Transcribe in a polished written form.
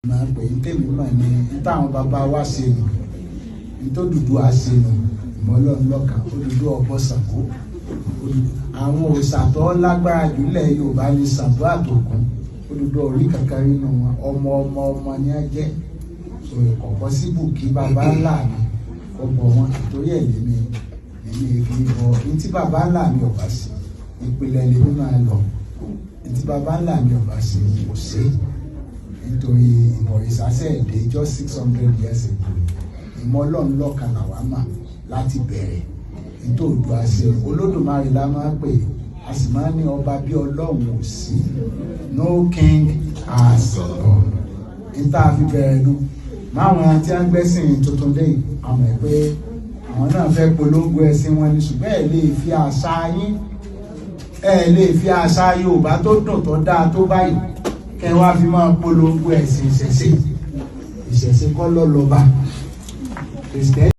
Máa pè é tèmi mọ̀ ní táwọn bàbá wa ṣe nù, ní tó Odùduwà ṣe nù. Ìmọ̀ Ọlọ́run lọ́kan, Odùduwà ọbọ Ṣàngó. Àwọn òòṣà tó lágbára jù lẹ̀ Yorùbá ní Ṣàngó àtògún. Odùduwà orí kankan nínú wọn. Ọmọ ọmọ ọmọ ni á jẹ́. So kò possible kí bàbá ńlá mi kó bọ wọn. Torí ẹ̀ lèmi fi bọ ní tí bàbá ńlá mi ò bá sí. Ìpìlẹ̀ lèmi máa lọ. Ní tí bàbá ńlá mi ò bá sí, kò sí, nítorí ìbọ̀rìṣà ṣẹ̀ dé just 600 years ago. Ìmọ̀ Ọlọ́run lọ́kan làwa mà láti bẹ̀rẹ̀. Nítorí Oòduà ṣe, Olódùmarè la máa ń pè, a sì máa ń ní ọba bí Ọlọ́run ò sí, no king as God. Níta fi bẹ̀rẹ̀ nu máwọn tí wọ́n gbẹ́sìn tuntun dé yìí, àwọn ẹ̀ pé àwọn náà fẹ́ polongo ẹ̀sìn wọn ni, ṣùgbọ́n ẹ̀ lè fi àṣà yín, ẹ̀ lè fi àṣà Yorùbá tó dùn, tó dáa tó báyìí, kẹ́ wá fi máa polongo ẹ̀sìn ìṣẹ̀ṣe. Ìṣẹ̀ṣe kọ́ ló lọ́ba Kristẹni.